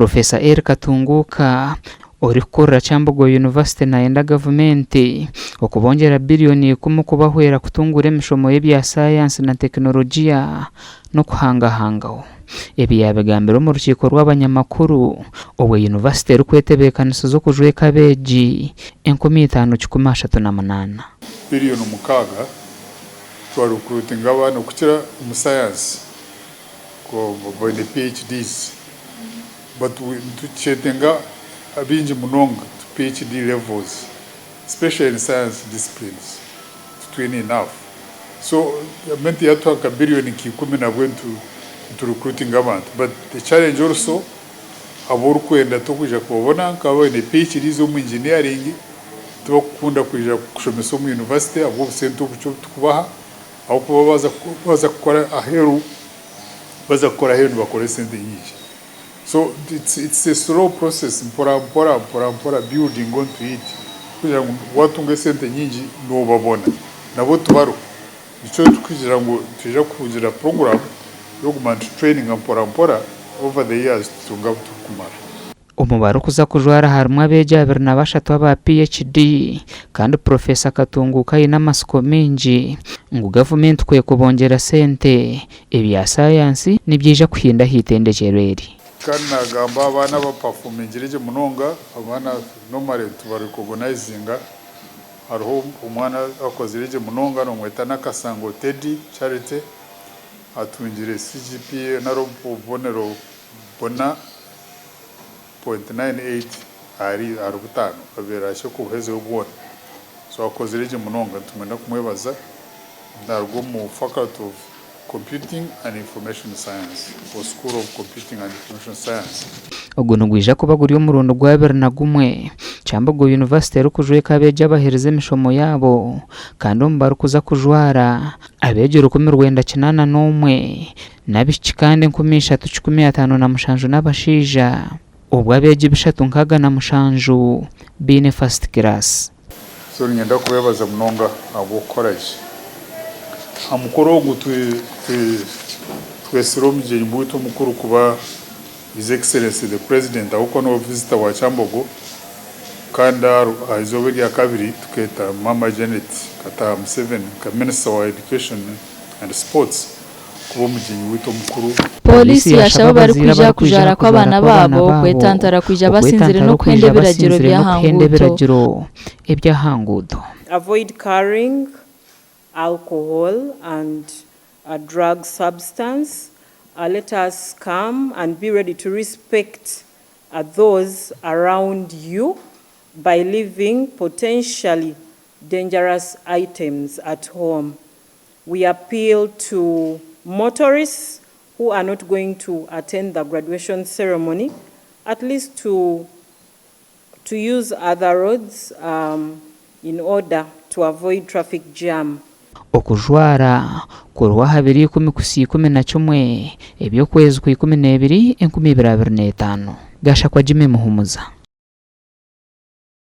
Professor Elly Katunguuka orikukurira Kyambogo University nayenda gavumenti okubongyera biriyoni ikumi kubahwera kutunguura emishomo y'ebya sayansi na tekinologiya n'okuhangahangaho. Ebi yaabigambira omu rukiiko rw'abanyamakuru obwo yunivasite erikwetebeekanisiza okujweka abeegi 5308. Biriyoni mukaaga twa recruitinga abaana okukira omu sayansi baine PHDs but nitukyetenga abaingi munonga to PHD levels especially in science disciplines titwine enough so gavumenti yatuha nka billion nka ikumi nabwe nitu recruitinga abantu but the challenge also abu orikwenda tokwija kubabona nka abaine PHDs omu engineering tibakukunda kwija kushomesa omu university ahabw'obusente obukye obu tukubaha ahabw'okuba baza kukora aheeru baza kukora aheeru nibakora esente nyingi so it's it's a slow process mpora mpora mpora mpora building onto it kugira ngu watunga esente nyingi nobabona nabo tibariho nikyo turikugira ngu nitwija kugira program yokuguma nitu traininga mpora mpora over the years tutunge abu turikumara. Omu barikuza kujwara harimu abeegi 23 aba PhD kandi Purofeesa Katunguka aine amatsiko maingi ngu gavumenti ku ekubongyera sente, ebya sayansi nibyija kuhinda aha itendekyero eri. Kandi nagamba abaana abapafomingire gye munonga, abaana normally tubarecognizinga, hariho omwana akozire gye munonga nomweta Nakasango Teddy Charity atungire CGPA nari obubonero buna 0.98 ahari ahari butaano abaire ahikye kubuhezayo bwona so akozire gye munonga nitumwenda kumwebaza naruga omu faculty of computing and information science or school of computing and information science. Ogu nigwija kuba guri omurundi gw'abiri na gumwe Kyambogo University erikujweka abeegi abaherize emishomo yaabo kandi omu barikuza kujwara abeegi 1981 N'abaishiki kandi 3,157 n'abashaija, obwo abeegi 367 baine First Class. So niinyenda kubeebaza munonga ahabw'okukora gye. Aha mukoro ogu twetsire omugyenyi waitu omukuru kuba His Excellency the President ahabw'okuba niwe visitor wa Kyambogo kandi aha izooba erya kabiri tukeeta Maama Janet Kataha Museveni nka Minister wa Education and Sports. kuba omugyenyi waitu omukuru. Pooriisi yaashaba abarikwija kujaara kw'abaana baabo kwetantara kwija basinzire n'okuhenda ebiragiro by'aha nguuto. Avoid carrying alcohol and drug substance, let us come and be ready to respect those around you by leaving potentially dangerous items at home. We appeal to motorists who are not going to attend the graduation ceremony at least to to use other roads um, in order to avoid traffic jam. Okujwara kuriho aha biro ikumi kuhitsya 11 eby'okwezi kwa 12 2025. Gashakwa Jimmy Muhumuza.